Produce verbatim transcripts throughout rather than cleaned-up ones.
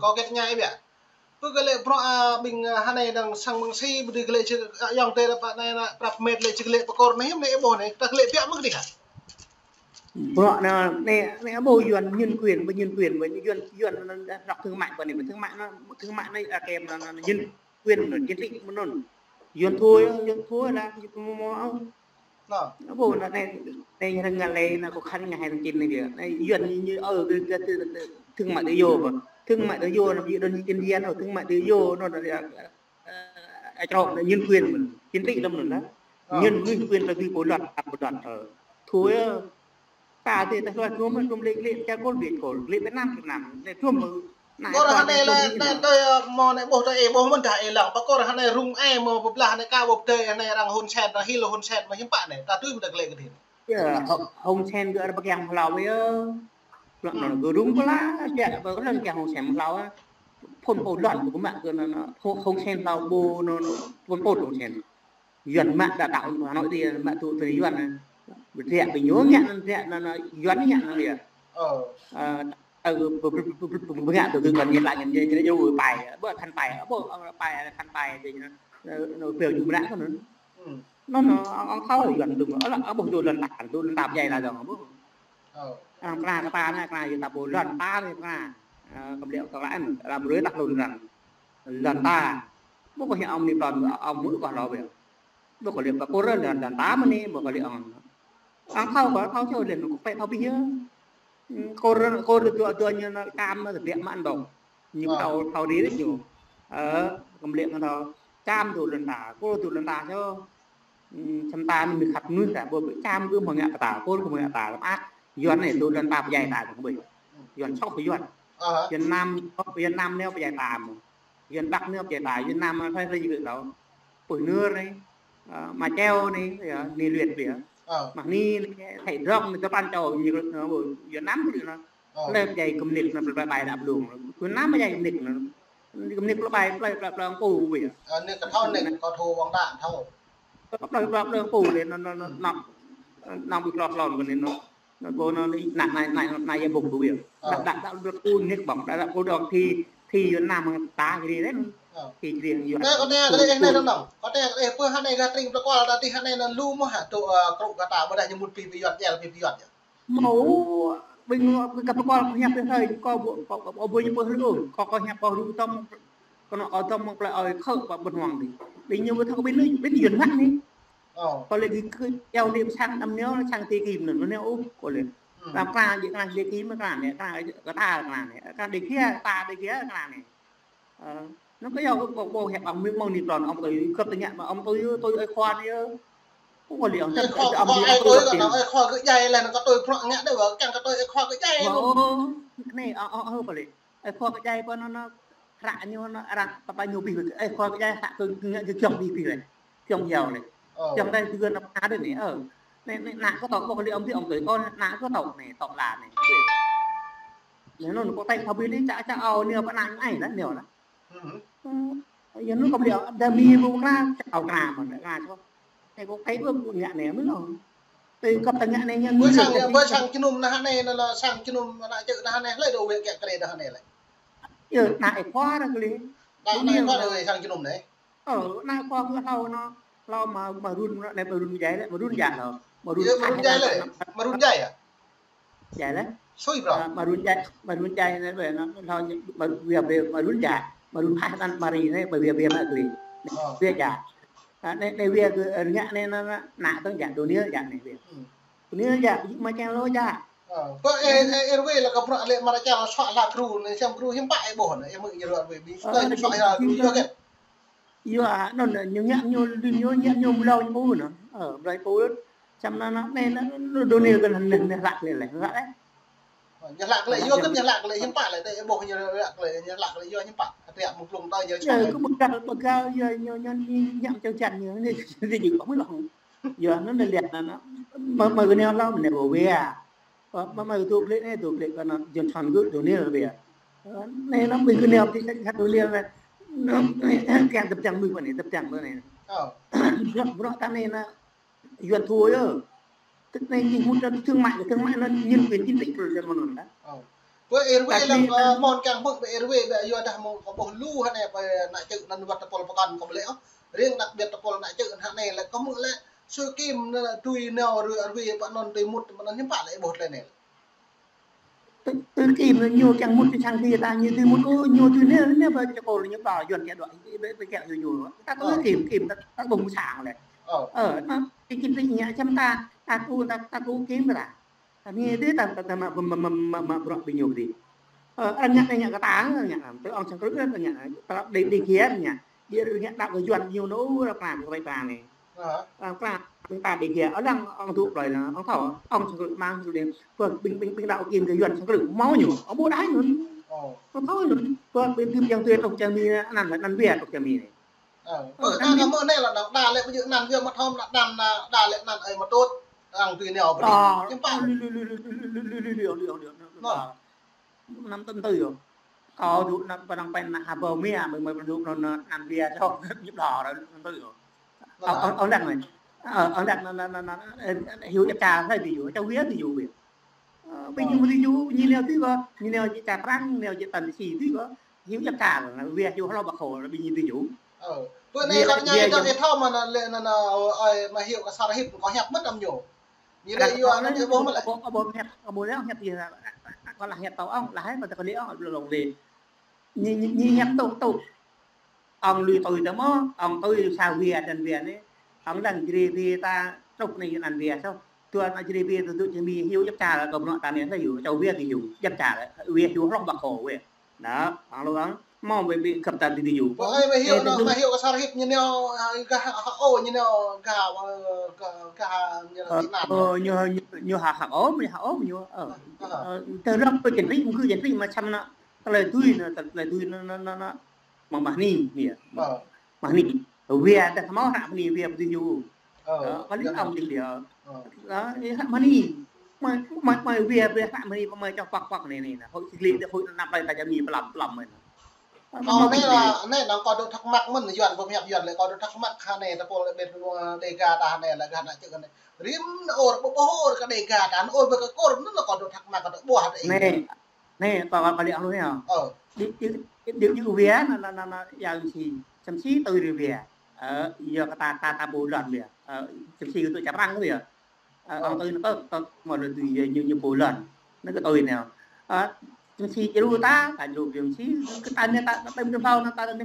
Kâo kĕt ñai biă. Pơ kơ lĕ bruă, a, ƀing, a, hơnai đang sang mơ̆ng si, ƀu dưi kơ lĕ či, a, yŏng tê đa pă anai na, prăp met lĕ či kơ lĕ pơkor anai, hĭm anai ƀôh anai, ta kơ lĕ biă mơ̆ng kơ dih hă? Bruă anai, anai, anai ƀôh Yuan nhân quyền, ƀôh nhân quyền, ƀôh Yuan, Yuan anŭn rŏk thương mại ƀôh anai, thương mại anŭn, thương mại anai, a, kĕm anŭn, anŭn nhân quyền anŭn, chiến tranh anŭn. Yuan thua, Yuan thua lah, Yuan thua mơ̆. Ơ. Ơ, ƀôh anai, anai, anai, ñu rơngai lĕ, anai, kâo khăn ngă hai thằng Chinh anai biă. Anai, Yuan ñu, ñu, ơ, kơ, kơ, kơ, kơ, thương mại tự do ƀôh. Thương mại tự do anŭn, ƀu djơ̆ anŭn India anŭn, thương mại tự do anŭn, anŭn, ơ, ơ, ơ, trŏ anŭn, nhân quyền mơ̆n, chính trị lăm anŭn lah. Ơ. Nhân, nhân quyền là vì bộ luật, à, bộ luật, ơ. Thua, ơ, ta tê ta hlua hlua mơ̆n, hlua lĕ, lĕ, čar kôl, lĕ kôl, lĕ Việt Nam, Việt Nam, lĕ hlua mơ̆n. Anai, pơkor anai lĕ, anai tui, ơ, mơ̆ anai ƀôh tui, ơ, ƀôh mơ̆n dah, ơ, lăng. Pơkor anai rŭng ai mơ̆ pơblah anai ka ƀôh tui, anai arăng Hun Sen, arăng hil Hun Sen, mơ̆ hiư̆m pă anai, ta tui mơ̆ ta kơ lĕ kơ dih. Yơh, Hun Sen gơ̆ arăng pơkiăng hlâo yơh. Lăng anŭn gơ̆ rŭng pơblah, jă, ƀôh lăng kiăng Hun Sen hlâo yơh. Phun pô lŏn, ƀôh mă gơ̆ anŭn, anŭn, Hun, Hun Sen hlâo ƀôh anŭn, anŭn, phun pô Hun Sen. Yuan mă đa đaŏ Hà Nội tê, mă tŭ tơ Yuan anai. Ƀu djơ̆ ƀing ñu ngă anŭn, djơ̆ anŭn, anŭn, Yuan ngă anŭn yơh. Ơ. Ơ, ơ, ƀu, ƀu, ƀu ngă tŭ kơ kăn ñu lăng ñu, ñu, ñu pai. Ƀôh khăn pai, ƀôh, ơ, pai, khăn pai tê ñu, anŭn, anŭn, pơyơr ñu mă kơ anŭn. Anŭn, anŭn, anŭn, thâo Yuan dơ̆ng, ơ, lăng, ơ, ƀôh dŏ lŏn ta, dŏ lŏn ta pơdjai lah dơ̆ng, ƀôh. Ơ. Arăng pơkra kơ ta anai, pơkra yơh ta ƀôh lŏn ta anai pơkra. Ơ, kăm lĕ kơ lăi, arăng brơi ta lŏn arăng. Lŏn ta. Ƀôh kơ hiăp ŏng anai plŏn, ŏng mơ̆ kơ hlâo biă. Ƀôh kơ lĕ pơkor lŏn, lŏn ta mơ̆n anai, ƀôh kơ lĕ ŏng. Arăng thâo kơ, thâo čô lĕ, kơ pĕ thâo pih yơh. Ơ, kor, kor dŏ, dŏ ñu anŭn čam anŭn tơbiă mă anŭn dŏ. Ñu thâo, thâo dih lĕ ñu. Ơ, kăm lĕ kơ thâo. Čam dŏ lŏn ta, kor dŏ lŏn ta čô. Ơ, čăm ta anai mơ̆ khăp mơnuih ta, ƀôh ƀu čam kơ mơ̆ ngă kơ ta, kor kơ mơ̆ ngă ta, lăm ăt. Yuan anai dŏ lŏn ta pơdjai ta, ƀôh. Yuan sŏk kơ Yuan. Ơ hă. Việt Nam, Việt Nam anai pơdjai ta mơ̆n. Yuan Bắc anai pơdjai ta, Yuan Nam anai phải, phải gơ̆ dŏ. Pơ nơ̆r anai, ơ, mă čeo anai, yơh, anai luyện biă. Ơ. Mă anai, anai, thảy drŏng anai tơpăn čô, ñu, ơ, Yuan Nam gơ̆ anŭn. Ơ. Lĕ pơdjai kơmnit anŭn, plơi ƀai đa blung. Yuan Nam pơdjai kơmnit anŭn. Kơmnit plơi ƀai, plơi, plơi, plơi ƀai kơ ƀôh biă. Ơ, anai kơ thâo anai, kơ thâo ƀơ̆ng đa, thâo. Plơi, plơi, plơi ƀai kơ ƀôh lĕ, anŭn, anŭn, anŭn, anŭn, anŭn ƀu hlŏh hlŏn kơ anai anŭn. Anŭn ƀôh anŭn, anai, anai, anai, anai yơh ƀôh ƀôh yơh. Ơ. Đa, đa, đa, đa, ƀôh anai ƀơ̆ng, đa, đa, ƀôh dŏ thi, thi Yuan Nam ta kơ dih lĕ. Ơ. Thi kơ dih Yuan. Anai, kâo tơña kơ lĕ, anai anŭn. Kâo tơña kơ lĕ, pơ hơnai gah tring plơi kol ta dih hơnai anŭn lu mơ̆ hă, tŭ, ơ, krŭ kơ ta ƀôdah ñu mŭt pĭ pơyuat, djel pĭ pơyuat yơh. Mơ̆, ƀing kơ plơi kol kâo hiăp pơ hơi, kâo ƀu, kâo, kâo, kâo ƀu ñu pơ hlơi ôh. Kâo, kâo hiăp kâo rŭ tơm, kâo anŭn kâo tơm mơ̆ng plơi ơi khơ̆ pă ƀơ̆ng huang dih. Ƀing ñu ƀu thâo ƀing anai, ƀing Yuan mă anai. Ơ. Kâo lĕ gih kơ iâu anai ƀu sang anăm neo, sang tê kim anŭn, neo ôh, kâo lĕ. Ơ. Lăm kra, djơ̆ kra tê kim, kra anai, kra, kra ta, kra anai. Kra dih kiăng, ta dih kiăng, kra anai. Ơ, anŭn kơ yua kơ ƀôh, ƀôh hiăp ŏng mơ̆ng anai plŏn ŏng tui, kơ tơña mă ŏng tui, tui ơi khua anai yơh. Kơ kâo lĕ ŏng, ơi khua, ơi khua gơ̆ djai lĕ, anŭn kơ tui bruă ngă dih, wơ̆t kiăng kơ tui ơi khua gơ̆ djai. Ơ, anai, ơ, ơ, ơ, kâo lĕ. Ơi khua gơ̆ djai pơ anŭn, anŭn, hră ñu anŭn, arăng, pơpă ñu pih, ơi khua gơ̆ djai hră kơ ngă gơ̆ kiăng pih pih lĕ. Kiăng yua lĕ. Ơ. Kiăng dai tui anŭn pơkă dih anai, ơ. Anai, anai, anŭn kơ tui, kâo lĕ ŏng tui, ŏng tui, kâo anŭn kơ tui anai, tui la anai. Anŭn, anŭn kâo tui thâo pih anai, čă, čă ao anai, pơ anai, anai lah, anai lah. Ơ, yua anŭn kâo ƀu lĕ, đa mĭ ƀu kra, čao kra mơ̆n, kra čô. Ơ, kâo kơ ƀu ngă anai mơ̆n lŏ. Tơ kâo tơ ngă anai, ngă ƀơi sang, ƀơi sang jơnum anai, anai, anai, sang jơnum anai čơ anai, anai, hlơi dŏ wơ̆t kiăng kơ lĕ dah anai lĕ. Yơh, anai ơi khua dah kơ lĕ. Anai, anai ơi khua dah wơ̆t sang jơnum anai. Ơ, anai ơi khua gơ̆ hlâo anŭn, hlâo mă, mă run, anai mă run djai lĕ, mă run djai hlâo. Mă run, yơh, mă run djai lĕ. Mă run djai yơh? Djai lĕ. Sui prŏ. Ơ, mă run djai, mă run djai anai ƀơi anŭn, hlâo, mă, wia, wia, mă run djai. Mă run phah anŭn mă ri anai, ƀơi wia, wia mă kơ lĕ. Ơ. Wia djai. Ơ, anai, anai wia gơ̆, ơ, ngă anai, anai, anai, anai, tơ̆ng djai, dôl anai djai anai wia. Ơ. Dôl anai djai, mă čang lŏ djai. Ơ. Kơ, ơ, ơ, ơ, wia lah kơ bruă lĕ mă ra čang lŏ suaih hla kru anai, sem kru hiư̆m pă ih ƀôh anai, ih mơ̆ ñu ruă wia, ƀing, ơ, suaih hla kru, yua kơ. Yua, anŭn, ñu ngă, ñu, ñu ngă, ñu mlâo ñu pô anŭn. Ơ, mlâo pô. Čăm anŭn, anŭn, anai, anŭn, anŭn, dôl anai kơ anŭn, anŭn, anŭn, hlak lĕ, lĕ, hlak lĕ. Ñu hlak lĕ, yua kơ ñu hlak lĕ, hiư̆m pă lĕ, tơ ih ƀôh ñu hlak lĕ, ñu hlak lĕ, yua hiư̆m pă. Hơtriă mơ̆ng plung tơ ñu čang. Yua, kơ ƀơgao, ƀơgao, yua, ñu, ñu, ñu, ñu, čang čang, ñu, ñu, ñu, ñu, ñu, ñu, yua, anŭn, anŭn, lĕ, anŭn, anŭn. Mă, mă, kơ anai hlâo, anai, wia. Ơ, mă, mă, tŭ klĕ anai, tŭ klĕ kơ anŭn, jơ̆n čang gơ̆, dôl anai wia. Ơ, anai, anŭn, ƀing kơ anai, ƀing kơ anai, dôl anai, anŭn, kiăng tơpơčang mơ̆ pơ anai, tơpơčang mơ̆ anai. Ơ. Bruă, bruă ta anai, anŭn, Yuan thua yơh. Tức anai ñu hmư̆ ra thương mại, thương mại anŭn nhân quyền chính trị kơ lĕ mơ̆n anŭn dah. Ơ. Ƀơi Êrwê lăng, ơ, mơ̆n kiăng hmư̆ ƀơi Êrwê ƀơi yua dah mơ̆ng kâo ƀuh lu hơnai ƀơi ană čư̆ anŭn wơ̆t tơpul pơkŏn kâo ƀu lĕ ôh. Riêng đặc biệt tơpul ană čư̆ hơnai lĕ kâo hmư̆ lĕ sui kim anŭn tui nao rơ Êrwê pơ anŭn tui mŭt mơ̆n anŭn hiư̆m pă lĕ ƀuh tơlơi anai. Tui, tui kim anŭn ñu kiăng mŭt tui sang kia ta ñu tui mŭt ôh, ñu tui anai, anai ƀơi čơkôl ñu ƀă Yuan kia đuaĭ, ƀơi, ƀơi kiăng ñu ñu. Ta tui kim, kim ta, ta ƀuh mơ̆ng sang lĕ. Ơ, anŭn, kim kim tui ñu, čăm ta, ta kơ, ta, ta kơ kim ta. Anai dih ta, ta, ta mă, mă, mă, mă, mă bruă ƀing ñu dih. Ơ, arăng ngă, ngă kơ ta, ngă, tơ ŏng sang krư̆ arăng ngă, ta đe, đe kia arăng ngă. Đe arăng ngă đaŏ kơ Yuan ñu nô, arăng pơkra, pơkra anai. Arăng pơkra, ta đe kia, arăng ŏng tŭ plơi anŭn, ŏng thâo, ŏng sang krư̆ mơ̆ng sang krư̆ đe, pơ ƀing, ƀing, ƀing đaŏ kim kơ Yuan sang krư̆, hmâo ñu, ŏng ƀu đaŏ ñu. Ơ. Ŏng thâo ñu, pơ ƀing kim yang tui truh čang mi, anăn, anăn wia truh čang mi anai. Ơ, ơ, ơ, anăn anăn mơ̆ anai lĕ anăn đa lĕ ƀu djơ̆ anăn wia mă thom anăn đa, đa lĕ anăn ơi mă tŭt. Arăng tui nao ƀơi. Ơ, kiăng pă. Lu, lu, lu. Anŭn. Anăm tơm tui yơh. Kâo dŏ anăn pơnăng pơnăng ha bơ mia, mơi mơi pơdŏ anăn anăn wia čŏk ñu đa ră tơm tui yơh. Ơ, ơ, ơ, lăng anai. Ơ, ơ, lăng anăn, anăn, anăn, ơ, hiu ča sai ƀing ñu, ča wia ƀing ñu wia. Ơ, ƀing ñu mơ̆ ƀing ñu, ñu nao tui kơ, ñu nao či ča prăng, nao či tăn si tui kơ, hiu ča ča, wia hiu hlâo ƀă khô, ƀing ñu ƀing ñu. Ơ, pơ anai wia, kâo tơña wia kơ ñu. Ih thâo mơ̆ anăn lĕ anăn, ơ, ơi, mă hiu kơ Sarahip kâo hiăp mơ̆n am ñu. Ñu lĕ yua anăn ih ƀuh mơ̆ lĕ. Kâo, kâo ƀuh hiăp, kâo ƀuh hiăp, hiăp tui, kâo lăng hiăp tui ŏng, lăng hiăp tui kâo lĕ ŏng, lŏng lĕ. Ñu, ñu, ñu hiăp tŭ, tŭ. Ŏng lui tui tơ mơ̆, ŏng tui sa wia anăn wia anai. Ŏng lăng jrê wia ta truh anai anăn wia soh. Tuan anăn jrê wia tơdŭ čang mi hiu djăp čar kơ bruă ta anai sa hiu, čô wia kơ hiu, djăp čar, wia hiu hlŏng ƀă khô wia. Anŭn, ŏng lu ŏng, hmâo ƀing ƀing kăp ta tui tui hiu. Ơ, ơi, mơi hiu, ơ, anŭn, mơi hiu kơ Sarahip ñu nao, ơ, gah, ha, ô, ñu nao, gah, ơ, gah, gah, ñu nao, ơ, Việt Nam. Ơ, ñu, ñu, ñu ha, ha, ô, mơi ha, ô, ñu, ơ. Ơ, ơ. Ơ, tơlơi pơ čen ri, mơ̆ kơ čen ri mă čăm anŭn. Tơlơi tui anŭn, tơlơi tui anŭn, anŭn, anŭn, anŭn. Mă, mă hni, ñu. Ơ. Mă hni. Wia dah hmâo hră mă hni wia ƀu tui ñu. Ơ, ơ, kơ lĕ ơ. Ŏng ding dih. Ơ. Ơ, ih hră mă hni. Mơi, mơi, mơi wia, wia hră mă hni, mơi čŏh pŏk pŏk anai, anai, anai. Hơi sĭ lĕ, hơi anăp plơi ta čang mi pơlăm, pơlăm anai. Ơ, mă, mă hni. Anai, anai, anŭn kâo dŏ thắc mắc mơ̆n, Yuan, ƀu hiăp Yuan lĕ, kâo dŏ thắc mắc hơnai, tơpul lĕ ƀing, ơ, Đêga ta hơnai lĕ, gah ană čư̆ anai. Rĭm ôr, ƀu ƀuh ôr kơ Đêga ta, ôr ƀu kơ kôr, anŭn kâo dŏ thắc mắc, kâo dŏ ƀuh hơdai. Anai. Anai, kâo, kâo, kâo lĕ ŏng lu anai. Ơ. Djơ̆, djơ̆, djơ̆, djơ̆ wia, anŭn, anŭn, anŭn, anŭn, yang si, čăm si tui rĭ wia. Ơ, yua kơ ta, ta, ta ƀu lŏn wia. Ơ, čăm si kơ tui ča prăng kơ wia. Ơ, ŏng tui anŭn kơ, kơ, mơ̆ lu tui yua, ñu, ñu ƀu lŏn. Anŭn kơ tui anai. Ơ, čăm si djru ta, ta djru čăm si, kơ ta anai ta, ta, ta, ta, ta, ta, ta, ta,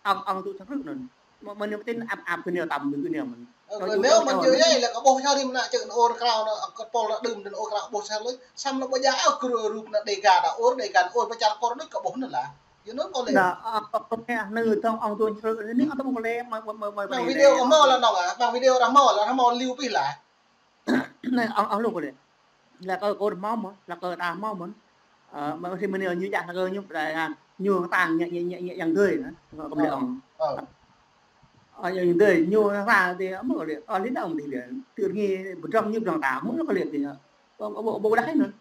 ta, ŏng, ŏng tui sang krư̆ anŭn. Mơ̆, mơ̆ anai pơtin ăp, ăp kơ anai tam kơ anai mơ̆n. Ơ, kơ anai mơ̆n yơh lĕ kâo ƀuh čar rĭm ană čư̆ anŭn ôr krao anŭn, kơ tơpul anŭn đưm anŭn ôr krao ƀuh čar lĕ. Samơ̆ lĕ ƀu djơ̆ ôh kơ rup anŭn Đêga ta ôr, Đêga anŭn ôr pơ čar kôr anŭn kâo ƀuh anŭn lah. Yua anŭn kâo lĕ. Anŭn, ơ, kơ anai anai tơ̆ng ŏng tui črơ anai, anŭn tơ̆ng kâo lĕ, mơi, mơi, mơi, mơi. Băng video kâo hmâo lah anŭn ah, băng video kâo hmâo lah, hmâo liu pih lah. Anai, ŏng, ŏng lu kâo lĕ. Lăk kơ kâo hmâo mơ̆n, lăk kơ ta hmâo mơ̆n. Ơ, mă si mơ̆ anai ñu djă̱ lăk kơ ñu, ơ, ñu kơtang ñu, ñu, ñu, ñu yang dơi, anŭn. Kâo ƀu lĕ ŏng. Ơ. Ơ, yang dơi, ñu ra dih, mơ̆ kâo lĕ, ơ, lĕ đaŏ dih lĕ. Tui anai, pơdrŏng ñu pơdrŏng ta, mơ̆ kâo lĕ dih. Ƀu, ƀu, ƀu đaŏ anŭn.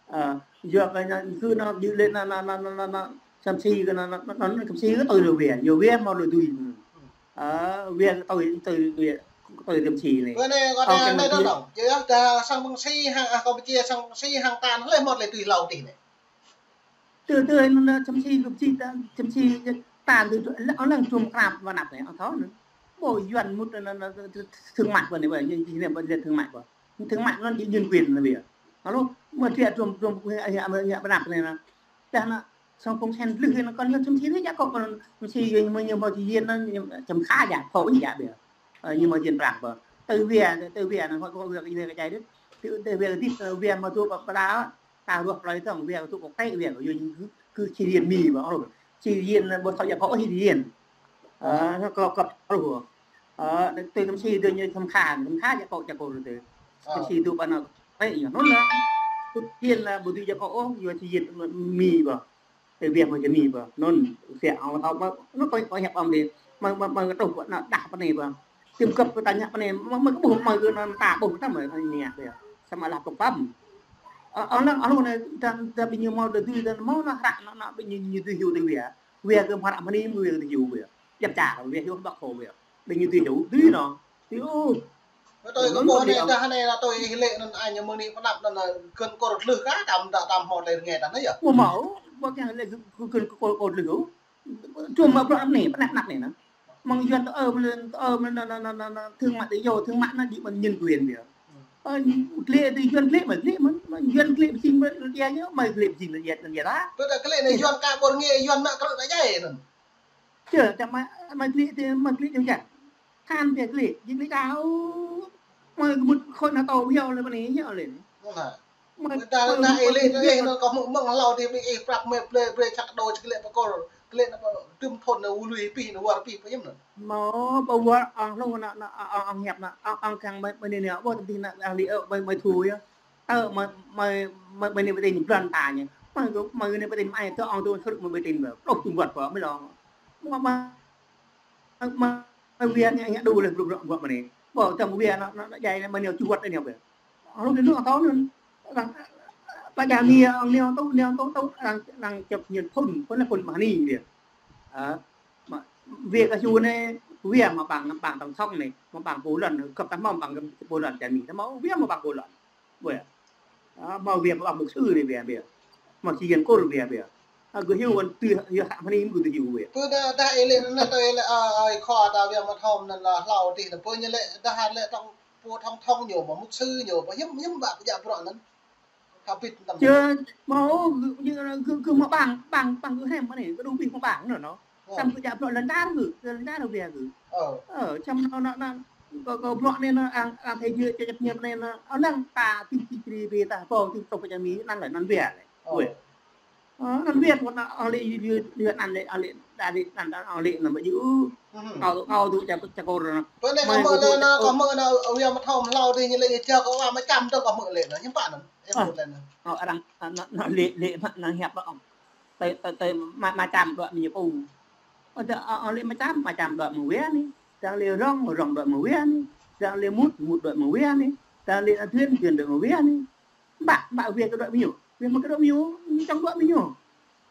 Ơ, yua kơ anŭn, kơ anŭn, djơ̆ lĕ anŭn, anŭn, anŭn, anŭn, anŭn, čăm si kơ anŭn, anŭn, anŭn, čăm si kơ tui lu wia, yua wia hmâo lu tui. Ơ, wia kơ tui, tui wia, kơ tui čăm si anai. Bơ anai, kâo ơ, tơña kơ anai anŭn, anŭn. Yua dah sang Păng Si hăng, ah, Kampuchia sang Păng Si hăng ta anŭn lĕ hmâo lĕ tui hlâo dih anai. Tui, tui, anŭn, anŭn, čăm si, čăm si, čăm si, ta tui, ŏng lăng čum krăp wơ̆t anăp anai, ŏng thâo anŭn. Ƀu Yuan mŭt anŭn, anŭn, anŭn, thương mại ƀơi anai, ƀơi anai, ƀơi anai, thương mại ƀơi. Thương mại anŭn nhân quyền anŭn ƀiă. Alo, mơ̆ dia čum, čum, wơ̆t anăp anai anŭn. Dah anŭn, sang Păng Sen lĕ anŭn kơ ñu čăm si anai djă̱ kâo kơ anŭn, čăm si ñu mơ̆ ñu mơ̆ či yin anŭn, ñu čăm khă djă̱, phŏ ñu djă̱ ƀiă. Ơ, ñu mơ̆ yin prăk ƀơi. Tui wia, tui wia anŭn, kâo, kâo wia kơ ñu kơ jai dih. Tui, tui wia dih, ơ, wia mơ̆ tŭ pơ, pơ đaŏ. Ta ruah plơi tơ̆ng wia tŭ kơ kĕ wia kơ ñu kơ, kơ či yin mi ƀơi. Alo, či yin ƀu thâo djă̱ kâo ôh či yin. Ơ, kâo, kâo, alo. Ơ, tui čăm si tui ñu čăm khă, čăm khă djă̱ kâo, djă̱ kâo tui. Čăm si tŭ pơ anŭn kĕ ñu. Anŭn lah. Či yin lah, ƀu tŭ djă̱ kâo ôh, yua či yin mi ƀơi. Tơ wia mơ̆ či mi ƀơi. Anŭn, sia ŏng thâo ƀơi. Anŭn kâo, kâo hiăp ŏng dih. Mơi, mơi, mơi kơ truh ƀơi anŭn đah pơ anai ƀơi. Tim găp kơ tơña pơ anai, mơi, mơi kơ ƀuh mơi kơ anŭn ta ƀuh ta mơi anai ƀiă. Samơ̆ lah pơk păm. Ơ, ơ, anŭn, anŭn anai, dah, dah ƀing ñu hmâo dơ̆ tui, dah hmâo anŭn hră, anŭn, anŭn ƀing ñu, ñu tui hiu tui wia. Wia kơ hmâo hră mơ̆ anai, wia kơ tui hiu wia. Djă̱ čar, wia hiu ƀă khô wia. Ƀing ñu tui hiu, tui anŭn. Tui, ơ. Tui kơ ƀuh anai, dah anai lah tui ih lĕ anŭn, añ mơ̆ng anai pơnăp anŭn, kơn kor tlưh kah, tam, tam, tam hmâo tơlơi rơngai tah anai yơh. Ƀu hmâo, ƀu kiăng lĕ kơn, kơn kor tlưh. Čum mă bruă anai, pơnăp, pơnăp anai nă. Mơ̆ng Yuan tơ ơ, mơ̆ng Yuan tơ ơ, mơ̆ng anŭn, anŭn, anŭn, anŭn, thương mại tự do, thương mại anŭn đĭ mơ̆ng nhân quyền biă. Ơ, klĕ tơ Yuan klĕ mơ̆n, klĕ mơ̆n, Yuan klĕ pơsing mơ̆n, lĕ ia ñu, mơi klĕ pơsing lĕ ia, lĕ ia ta. Tui dah klĕ anai Yuan ka ƀu rơngai, Yuan mă krư̆ ta djai anŭn. Čơ, čă mơi, mơi klĕ tơ, mơi klĕ čơ̆ng čang. Than biă klĕ, jing klĕ čao. Mơi kơ mŭt khôi NATO hiao lĕ mơ̆n anai, hiao lĕ. Mơi dah, dah ih lĕ tơ ih anŭn kâo hmư̆ mơ̆ng hlâo dih ƀing ih prăp mơi blơi, blơi čăk đô čăk klĕ pơkôl. Klĕ anŭn pơ dŭm thŭn anŭn ur lui pih anŭn wơr pih pơhiam anŭn. Hmâo, ƀu wơr ong hlâo anŭn, anŭn, ong, ong hiăp anŭn, ong, ong kiăng mơi, mơi anai anai, ƀu tơdih anŭn, dah lĕ, ơ, mơi, mơi thu yơh. Tơ mơi, mơi, mơi, mơi anai ƀu tin blan ta ñu. Mơi kơ, mơi anai ƀu tin mơi, tơ ong tơ hrŭk mơi ƀu tin bơ. Pluh tŭm wơ̆t bơ, mơi lŏ. Mơi, mơi, mơi, mơi wia ngă, ngă đu lĕ bruă, bruă, bruă mơi anai. Ƀu tơm wia anŭn, anŭn, anŭn djai anŭn mơi anai čuh wơ̆t anai bơ. Hlâo anai anŭn tơ anŭn. Arăng, pă jam anai, ong anai ong tơ, anai ong tơ, tơ, arăng, arăng čăp ñen phŭn, phŭn lĕ phŭn mah anai bơ. Ơ, mă, wia kơ su anai, wia mă ƀang, ƀang tổng thống anai, mă ƀang pô lŏn, kơp ta hmâo ƀang pô lŏn čar Mi, ta hmâo wia mă ƀang pô lŏn. Wia. Ơ, hmâo wia mă ƀang mục sư anai wia, wia. Mă či Yuan kôr wia, wia. Ơ, gơ̆ hyu wăn tui, hyu hă mơ̆ng anai gơ̆ tui hyu wia. Tui dah, dah ih lĕ anŭn, tui ih lĕ, ơ, ơ, ih khua dah wia mă thom anŭn lah hlâo dih, tơ pơ ñu lĕ, dah lĕ tổng, pô tổng thống ñu, mă mục sư ñu, mă hiư̆m, hiư̆m ƀă pơjăp bruă anŭn. Hơbĭt tăm. Čơ, hmâo, gơ̆, gơ̆, gơ̆, gơ̆ mă ƀang, ƀang, ƀang gơ̆ hrăm mơ̆n anai, gơ̆ đu pih mă ƀang anŭn, anŭn. Ơ. Samơ̆ kơ djă bruă lŏn čar gơ̆, lŏn čar wia gơ̆. Ơ. Ơ, čăm anŭn, anŭn, anŭn, kơ, kơ bruă anai anŭn, arăng, arăng thâo jĕ čăp ñen anai anŭn, anŭn ta tui, tui čri bê ta, pô, tui tŏk pơčah Mi, anŭn lĕ, anŭn wia lĕ. Ơ. Wia. Ơ, anŭn wia kơ anŭn, ong lĕ, yu, yu, yu, anŭn lĕ, ong lĕ, đa lĕ, anŭn, anŭn, ong lĕ, anŭn ƀu djơ̆. Ơ. Kâo, kâo tui čăk, čăk kôr anŭn. Pơ anai kâo hmư̆ anŭn, kâo hmư̆ anŭn, wia mă thom hlâo dih ñu lĕ, ñu čơ kâo wa mă čăm dơ̆ng kâo hmư̆ lĕ anŭn, hiư̆m pă anŭn. Ơ, arăng, anŭn, anŭn lĕ, lĕ mă anŭn hiăp ƀă ong. Tơ, tơ, tơ mă, mă čăm đuaĭ mơñum pô. Ơ, tơ, ơ, ơ, lĕ mă čăm, mă čăm đuaĭ mơ̆ng wia anai. Tơdang lĕ rŏng, rŏng đuaĭ mơ̆ng wia anai. Tơdang lĕ mŭt, mŭt đuaĭ mơ̆ng wia anai. Tơdang lĕ thuyên, thuyên đuaĭ mơ̆ng wia anai. Ƀă, ƀă wia kơ đuaĭ mơñum. Wia mă kơ đuaĭ mơñum, ñu čang đuaĭ mơñum.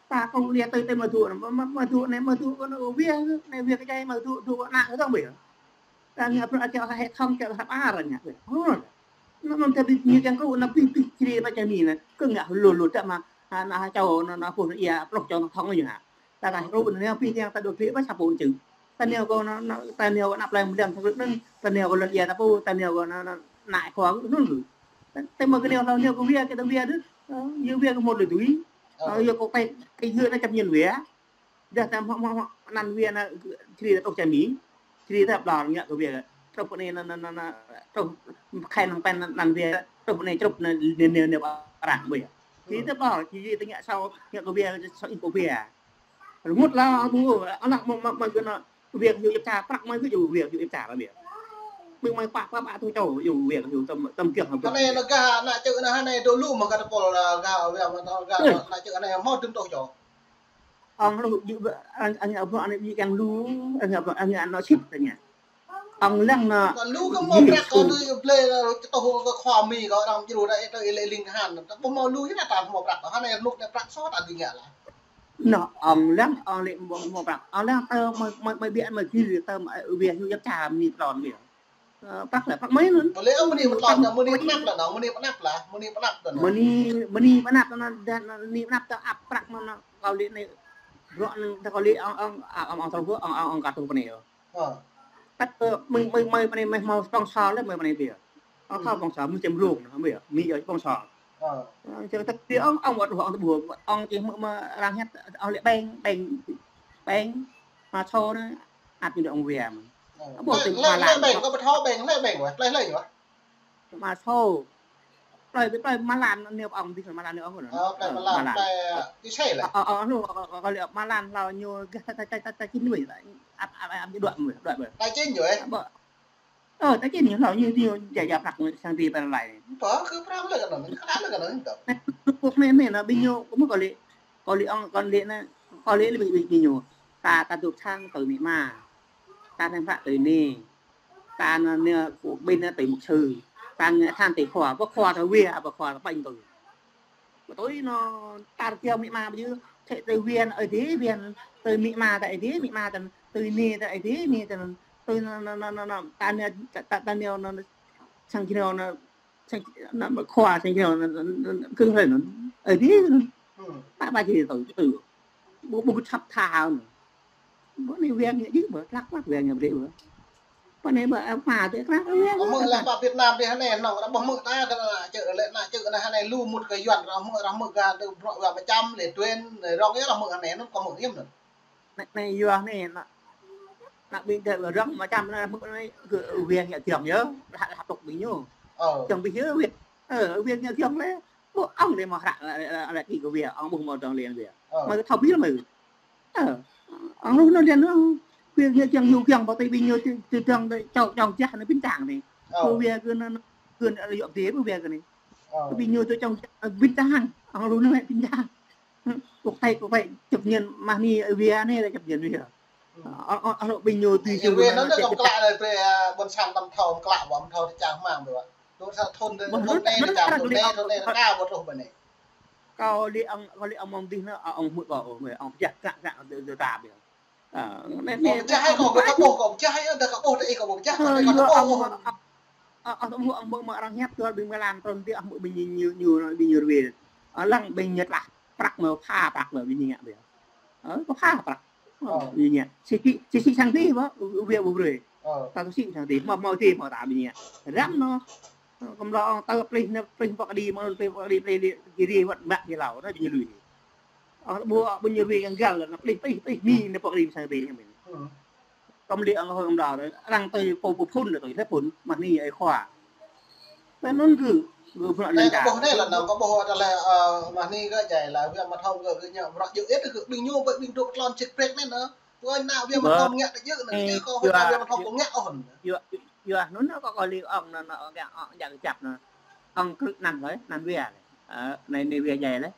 Ta kông lia tui tui mă tŭ, mă, mă, mă tŭ anai, mă tŭ kơ anŭn wia, anai wia kơ djai mă tŭ, tŭ kơ ană kơ tơ̆ng wia. Ta ngă bruă čơ hĕ thŏng čơ hăp ar ngă wia. Ơ. Anŭn, anŭn ta ƀu ñu kiăng kơ anŭn pih, pih čri pă čar Mi anŭn. Kơ ngă lu, lu ta mă, anŭn, anŭn čô, anŭn, anŭn pô ia, pluh čô thŏng ñu hă. Ta kah kru anŭn pih kiăng ta đuaĭ klĕ ƀă sa pô čư̆. Ta nao kơ anŭn, anŭn, ta nao kơ anăp lăm lăm sa pô anŭn, ta nao kơ lŏn ia ta pô, ta nao kơ anŭn, anŭn, ană khua anŭn gơ̆. Ta, ta mă kơ nao hlâo nao kơ wia kơ ta wia dih. Ơ, yua wia kơ hmâo tơlơi tui. Ơ, yua kơ tơlơi, tơlơi yua anŭn čăp ñen wia. Dah ta hmâo, hmâo, hmâo, anăn wia anăn čri ta truh čar Mi. Čri ta ƀlŏr ngă kơ wia. Truh pơ anai anăn, anăn, anăn, truh khai năng pen anăn wia. Truh pơ anai črup anăn nê, nê, nê arăng wia. Čri ta ƀlŏr, čri ta ngă sâo, ngă kơ wia, sâo in kơ wia. Rơngot lah, ƀu, anăn mă, mă, mă, gơ̆ anăn wia kơ hyu djăp čar, prăk mơi gơ̆ yua wia kơ hyu djăp čar wia. Ƀing mơi pă, pă, pă tui čô, yua wia kơ hyu tơm, tơm kiăng hă. Anai anăn gah ană čư̆ anăn anai dô̆ lu mă kơ tơpul, gah wia mă, gah ană čư̆ anai hmâo dŭm tŏh čô. Ong lu, yu, ang, ang, ang, ang, yu yang lu, ang, ang, ang, ang, no sip tơña. Ong lăng no. Lu kơ hmâo prăk kơ tui blơi, kơ tŏh kơ khua Mi kơ arăng jru dah, ih tui lĕ ling kơ han. Ta ƀu hmâo lu, ih ta hmâo prăk. Hơnai rơnuk anai prăk soh ta ding ngă lah. No, ong lăng, ong lĕ hmâo, hmâo prăk. Ong lăng tơ mơi, mơi, mơi biă mơi gil tơ mơi wia hyu djăp čar Mi plon wia. Ơ, prăk lah, prăk mơi anŭn. Mơi lĕ, ơ, mơi ni pơtlon, mơi ni pơnăp lah, mơi ni pơnăp lah, mơi ni pơnăp lah. Mơi ni, mơi ni pơnăp lah, dah, ni pơnăp tơ ăp prăk mơi anŭn, kâo lĕ anai, bruă anŭn, tơ kâo lĕ ong, ong, a, ong, ong, tơ bruă, ong, ong, ong, kơ tŭ pơ anai yơh. Ơ. Tơ, mơi, mơi, mơi pơ anai, mơi hmâo sponsor lĕ, mơi pơ anai biă. Ong, thâo sponsor, mơi čem rông, mơi, mơi yơh sponsor. Ơ. Ơ, čem tơ, ong, ong, wơ̆t, ong, tơ ƀuh, ong, čem mơi, mơi, arăng hiăp, ong lĕ ƀeng, ƀeng, ƀeng, mă sô anai, ăt ñu dŏ ong wia mơi. Ơ. Ƀuh tui lĕ, lĕ ƀeng, kâo ƀu thâo ƀeng, lĕ ƀeng wah, plei lĕ wah. Mă sô. Plei, plei Mă Lan nao ong, ƀing Mă Lan nao ong anŭn. Ơ, plei Mă Lan, plei, ơ, čih sai lĕ. Ơ, ơ, ơ, anŭn, ơ, ơ, kâo lĕ Mă Lan hlâo ñu gah ta, ta, ta, ta čin mơi, ăp, ăp, ăp, dua mơi, dua mơi. Ta čin ñu, ơ? Ƀă. Ơ, ta čin ñu hlâo ñu, ñu ja, ja prăk ñu sang ti pơ lai. Ƀă, kơ prăk lĕ kơ anŭn, kơ lĕ kơ anŭn, ƀă. Anai, Trung Quốc anai, anai, anai, ƀing ñu, kơ mơi kâo lĕ, kâo lĕ ong, kâo lĕ anai, kâo lĕ lĕ ƀing, ƀing, ƀing ñu. Ta, ta dŏ sang tui amĭ ama. Ta tơ̆ng prăk tui anai. Ta anŭn, anai, kơ ƀing anai tui mục sư. Ta ngă than tui khua, ƀă khua ta wia, ƀă khua ta ƀañ tui. Ƀă tui anŭn, ta kiăng amĭ ama ƀu djơ̆, thĕ tui wia anŭn, ơi dih wia anŭn, tui amĭ ama ta ơi dih, amĭ ama ta anŭn, tui anai ta ơi dih, anai ta anŭn, tui anŭn, anŭn, anŭn, anŭn, anŭn, ta anai, ta, ta anai anŭn, sang kơ anŭn, sang, anŭn mă khua, sang kơ anŭn, anŭn, anŭn, kơ hlơi anŭn. Ơ, dih anŭn. Hmm. Tă ba čih tui, tui. Ƀu, ƀu kơ čăp tha anŭn. Ƀu anai weng ñu dih, ƀu tlăk tlăk weng ñu brơi ƀu. Ƀu anai ƀu, ơ, pha tui tlăk weng. Ơ, mơ̆ lăng pơ Việt Nam dih anai, anŭn, dah ƀu mơ̆ ta kơ ană čư̆ lĕ, ană čư̆ anai anai lu mŭt kơ Yuan, dah mơ̆, dah mơ̆ kơ tơ bruă weng mơčăm, lĕ tuen, lĕ rong yơh, dah mơ̆ anai, anŭn kơ mơ̆ hiam anŭn. Anai, anai yua anai, ană, ană ƀing tơ rong mơčăm anai, mơ̆ anai kơ weng ñu tiong yơh, dah, dah tŏk ƀing ñu. Ơ. Tiong ƀing yơh weng. Ơ, weng ñu tiong lĕ. Ƀu ong lĕ mơ̆ hră, ơ, ơ, ơ, kơ weng, ong ƀu mơ̆ dong lĕ weng. Ơ. Mơ̆ thâo bil mơ̆. Ơ, ong lu anŭn lĕ anŭn. Weng ñu tiong ñu kiăng, ƀu tui ƀing ñu tui, tui tiong tui čô, čô jah anai pin tang anai. Ơ. Kơ weng kơ anŭn, kơ anŭn yua dih, kơ weng kơ anai. Ơ. Kơ ƀing ñu tui čô jah, pin tang. Ong lu anŭn pin tang. Quốc tế, quốc tế, chấp nhận mah ni weng anai lĕ chấp nhận weng. Hmm. Ơ, ơ, ơ, ƀing ñu tui ñu weng anŭn anŭn kơ klă lĕ brơi, ơ, ƀôn sang tam thâo, klă ƀu tam thâo tơčang hmang ƀu. Tui sa thun tơ, ƀu thun anŭn, anai anŭn tơčang, arăng thun lĕ anai, ong, thun anai, ơ, ka ƀu truh ƀu anai. Kâo lĕ ong, kâo lĕ ong mơ̆ng dih anŭn, ơ, ong hmư̆ kâo, ơ, ong pơjah klă klă tơ, tơ ta ƀiă. Ơ, anai, anai, ong pơjah hai kâo, kâo ƀu ƀuh, kâo pơjah hai, dah kâo ƀuh tơ ih kâo ƀu pơjah, ơ, kâo ƀu ƀuh. Ơ, ơ, ơ, ƀu ƀuh, ƀu ƀuh arăng hiăp tuăl ƀing mơlan trŭn tih, ƀu ƀuh ƀing ñu, ñu, ñu, ƀing ñu rơwe. Ơ, lăng ƀing ñu tlah prăk mơ̆, pha prăk mơ̆ ƀing ñu ngă ƀiă. Ơ, kâo pha prăk. Ơ. Ƀing ñu ngă. Sĭ, sĭ, sĭ sang tih ƀu, weng ƀu brơi. Ơ. Ta sĭ sang tih, hmâo, hmâo tih, hmâo ta ƀing ñu ngă. Răm anŭn. Ơ, kơ mlâo ong tơ plih anai, plih pŏk đĭ, mơ̆n plih pŏk đĭ, plih đĭ, kiri wơ̆t ƀă kơ hlâo, anŭn ƀing ñu lui. Ơ, ƀu, ƀing ñu lui găng găl, anŭn plih, plih, plih, mi anai pŏk đĭ sang tih, anŭn mơ̆n. Hmm. Kâo mơ̆ lĕ ong hơi ong đa, arăng tui pô, pô phun lĕ tui, lĕ phun, mah ni ơi khua. Tui anŭn gơ̆, gơ̆ pơnă anai lĕ kâo ƀuh anai lĕ anŭn, kâo ƀuh tơlơi, ơ, mah ni gơ̆ jai lĕ, weng mă thâo gơ̆, gơ̆ ñu bruă djơ̆ ĕt gơ̆, ƀing ñu ƀơi ƀing dŏ klon čĕk prek anai anŭn. Pô anai weng mă thâo ngă djơ̆ anŭn, ƀu, kâo weng mă thâo kâo ngă ôh anŭn. Yua, yua anŭn kâo, kâo lĕ ong anŭn, anŭn, ong, ong, ong, jak kơjăp anŭn. Ong krư̆ anăn lĕ, anăn weng lĕ. Ơ, anai, anai weng jai lĕ.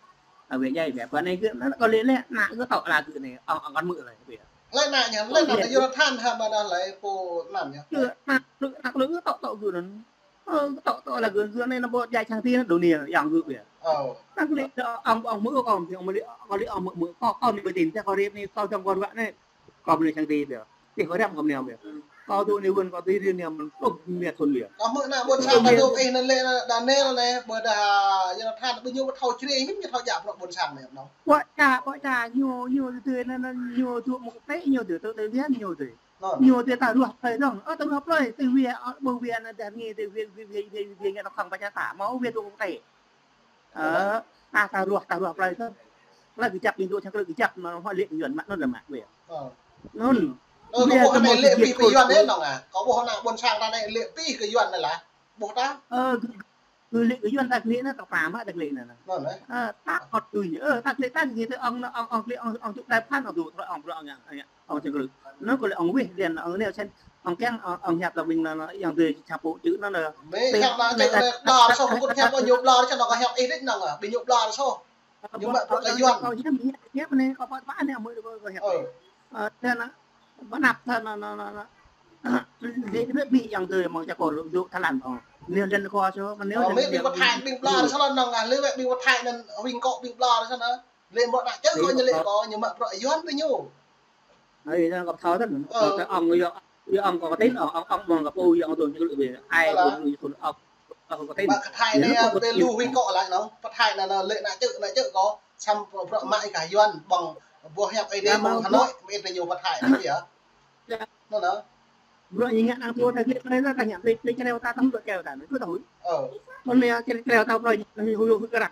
Ơ, weng jai weng. Pơ anai gơ̆, anŭn kâo lĕ lĕ, ană gơ̆ tŏ la gơ̆ anai, ong, ong kăn hmư̆ lĕ, weng. Lĕ ană ñu, lĕ ană Yônathan hă mơ̆ dah lĕ pô anăn ñu. Yua, ană, ană, ană gơ̆ tŏ, tŏ gơ̆ anŭn. Ơ, tŏ, tŏ la gơ̆, gơ̆ anai anŭn ƀu djai sang tih anŭn dô̆ anai, yang gơ̆ weng. Ơ. Anŭn lĕ, ong, ong hmư̆ kâo, ong lĕ, kâo lĕ ong hmư̆, hmư̆, kâo, kâo anai ƀơi tin, tơdah kâo rip anai, kâo dŏ kâo ruă anai. Kâo ƀu anai sang tih ƀiă. Tih kâo răm kâo ƀu anai ƀiă. Kâo dŏ anai wơ̆n kâo tui rin anai mơ̆n pluh rơma thun ƀiă. Kâo hmư̆ ană ƀôn sang kâo dŏ ih anŭn lĕ Daniel anai, ƀôdah Yônathan, ƀing ñu ƀu thâo čri, hiư̆m ñu thâo djă bruă ƀôn sang anai anŭn. Ƀu djă, ƀu djă, ñu, ñu tui anŭn, anŭn, ñu dŏ mơ̆ng kơtĕ, ñu dŏ tui, tui weng, ñu tui. Anŭn. Ñu tui ta ruah plơi dơ̆ng. Ơ, ta ruah plơi, tui weng, ơ, ƀu weng anŭn dah ngi, tui weng, weng, weng, weng, weng, weng, ta khŏm ƀu djă ta, hmâo weng dŏ kơtĕ. Ơ, ta, ta ruah, ta ruah plơi tơ. Lĕ kơjăp ƀing dŏ čang kơ lĕ kơjăp mă, hmâo lĕ kơ Yuan mă anŭn lĕ mă weng. Ơ. Anŭn. Ơ, kâo ƀuh anai lĕ pih kơ Yuan anai anŭn ah. Kâo ƀuh ană ƀôn sang ta anai lĕ pih kơ Yuan anai lah. Ƀuh ta. Ơ, kơ, kơ lĕ kơ Yuan ta lĕ anŭn, kơ pơma ta lĕ anŭn. Anŭn, ơ. Ơ, ta ăt tui, ơ, ta lĕ ta lĕ tơ ong, ong, ong, ong, ong, ong, tŭ đai phan ong tŭ, ong, ong, ong, ong, ong, ong, čang kơ lĕ. Anŭn kơ lĕ ong weh, dian ong neo sen, ong kiăng, ong, ong hiăp ta ƀing anŭn, yang tui čăp pô čư̆ anŭn. Ƀing hiăp anŭn čư̆ anŭn, ƀlŏr soh, kơ hiăp ong ñu ƀlŏr, čang anŭn kơ hiăp ih đĕč anŭn, ƀing ñu ƀlŏr soh. Ñu mă bruă kơ Yuan. Kâo hiăp, hiăp, hiăp anai, kâo pơtă anai, mơ̆ kâo hiăp. Ơ. Ơ, tơ anŭn, ƀu anăp tơ anŭn, anŭn, anŭn, anŭn. Lĕ, lĕ ƀing yang tui mơ̆ng čang kơ rơ̆ dŏ Thailand ôh. Anai lĕ kâo soh, mơ̆ anai. Ơ, lĕ ƀing pơ Thai, ƀing ƀlŏr soh anŭn, lĕ ƀing pơ Thai anŭn, wing kâo ƀing ƀlŏr soh anŭn. Lĕ mơ̆ ană čư̆ kâo ñu lĕ kâo, ñu mă bruă Yuan tơ ñu. Ơi, anŭn kâo thâo tơ, ơ, kâo tơ ong yua, yua ong kâo kơtin, ong, ong, ong mơ̆ng kâo pô, yua ong tui ñu lĕ ƀiă. Ai, ơ, pô, yua ong, ong kâo kơtin. Mă kơ Thai anai, ƀing lu wing kâo lah anŭn, pơ Thai anŭn, anŭn, lĕ ană čư̆, ană čư̆ kâo, samơ̆ bruă mă ih kơ Yuan, ƀơ̆ng, ƀuh hiăp ih đĕč mơ̆ng Hà Nội, mă ih tơ ñu pơ Thai anŭn ƀiă. Anŭn anŭn. Bruă ñu ngă anŭn tui ta glĕ, ta, ta ngă glĕ, glĕ čreo ta, tơm glĕ čreo ta, anŭn kơ tui. Ơ. Mơ̆n anai čreo, čreo ta plơi, hui, hui, hui, kơ ră.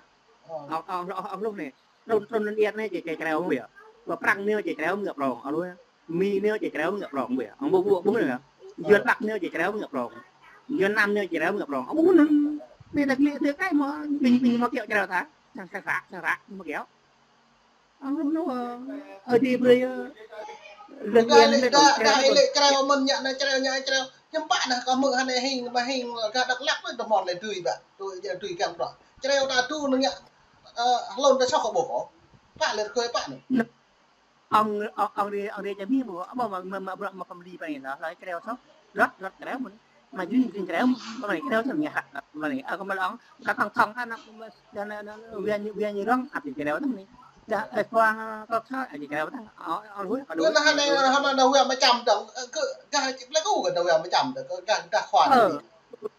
Ơ. Ơ, ơ, ơ, ơ, anŭn anai. Trŭn, trŭn anŭn iăt anai, čĕ, čĕ čreo ƀiă. Ƀu prăng anai, čĕ čreo ƀu ngă prŏng. Ơ, lu, Mi anai, čĕ čreo ƀu ngă prŏng ƀiă. Ơ, ƀu, ƀu, ƀu ngă. Ơ. Yuan Bắc anai, čĕ čreo ƀu ngă prŏng. Yuan Nam anai, čĕ čreo ƀu ngă prŏng. Ơ, ƀu ngă. Anai ta glĕ tui kai mơ̆, ƀing, ƀing mă kiaŏ čreo ta. Sang, sang ră, sang ră, mă kiaŏ. Ơ, lu, ơ, ơ, dih brơi, ơ. Lĕ, lĕ, lĕ, lĕ, lĕ, lĕ, lĕ, čreo mơ̆n ñu anai, čreo ñu anai, čreo. Hiư̆m pă anai kâo hmư̆ anai hing, mă hing, gah Dak Lak anai tơmon lĕ tui ƀă. Tui, tui kiăng bruă. Čreo ta tui anŭn ngă, ơ, hlŏn ta soh kơ ƀuh kâo. Pă lĕ rơkơi pă anai. Ong, ong, ong ri, ong ri ča mi ƀu, ƀu mă, mă, mă bruă mă kơmli pơ anai lah, lah čreo soh. Rơ̆t, rơ̆t čreo mơ̆n. Mă jing, jing čreo mơ̆n. Mă anai čreo soh ñu hrăk. Mă anai, ơ, kơ mă lŏng, kơ tong tong anŭn, anŭn, anŭn, weng, weng ñu rŏng, ăt čreo tơm anai. Dah, ơ, khua, kơ kơ, ăt čreo tơm. Ơ, ơ, hui, kơ dui. Kơ anai, anai, anai, anai, weng mơčăm dơ̆ng, ơ, kơ, gah, lĕ kơ, kơ weng mơčăm dơ̆ng, kơ, gah, gah khua anai. Ơ.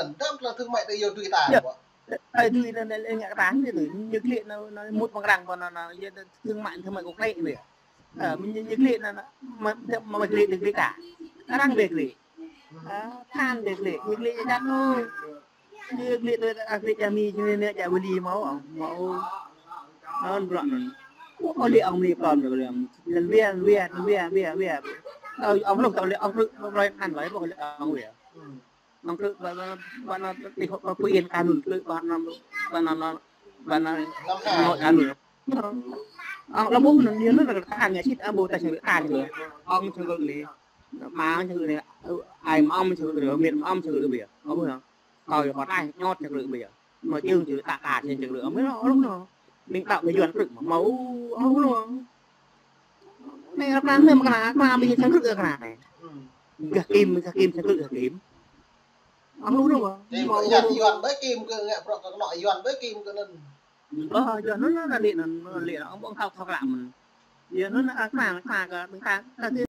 lăn, dăm lăn thương mại tự do tui ta. Tui tui anŭn, anŭn ngă kơ ta hăng tui. Ñu klĕ anŭn, anŭn mŭt pơkrăng pơ anŭn, anŭn, yua tui thương mại, thương mại quốc tế anŭn. Ơ, ñu, ñu klĕ anŭn, anŭn, mă, mă, mă klĕ, tui klĕ ta. Arăng bĕ klĕ. Ơ, than bĕ klĕ, ñu klĕ jăk anŭn. Ñu klĕ tui, a, klĕ čar Mi, ñu nao čar Bali hmâo, hmâo. Anŭn bruă anŭn. Ơ, lĕ ong Mi pơm lĕ, lĕ. Lăn wia, wia, wia, wia, wia. Ơ, ong lŏk tơlơi, ong lŏk, lŏk, lŏk, ăn lơi, ƀuh lĕ ong wia. Ong krư̆ ba, ba, ba anŭn tih hok ba Phú Yên kanun, krư̆ ba anŭn, ba anŭn, ba anŭn, Hà Nội kanun. Ong lăm ƀuh anŭn, ñu anŭn kơ ta ngă sĭt, a, ƀu ta sang ta ñu. Ong sang krư̆ lĕ. Ama sang krư̆ lĕ. Ai ama sang krư̆, met ama sang krư̆ ƀiă. Ong ƀuh anŭn. Kâo yua kâo tai, ñot sang krư̆ ƀiă. Mă jing sang krư̆ ta ta sang krư̆. Ong ƀuh anŭn, ong ƀuh anŭn. Ning ta ƀu Yuan krư̆ mă, mâo, ong ƀuh anŭn. Anai ră anai mơ̆ng kơna, kơna ƀing sang krư̆ kơna anai. Gah kim, gah kim sang krư̆ gah kim. Ong lu anŭn mơ̆n. Kim kơ Yuan, Yuan ƀơi kim kơ ngă bruă kơ kơnuk Yuan ƀơi kim kơ anŭn. Ơ, Yuan anŭn, anŭn lĕ anŭn, anŭn lĕ anŭn, ƀu thâo, thâo klă mơ̆n. Yuan anŭn, a, kơna, kơna kơ ƀing ta, ta tui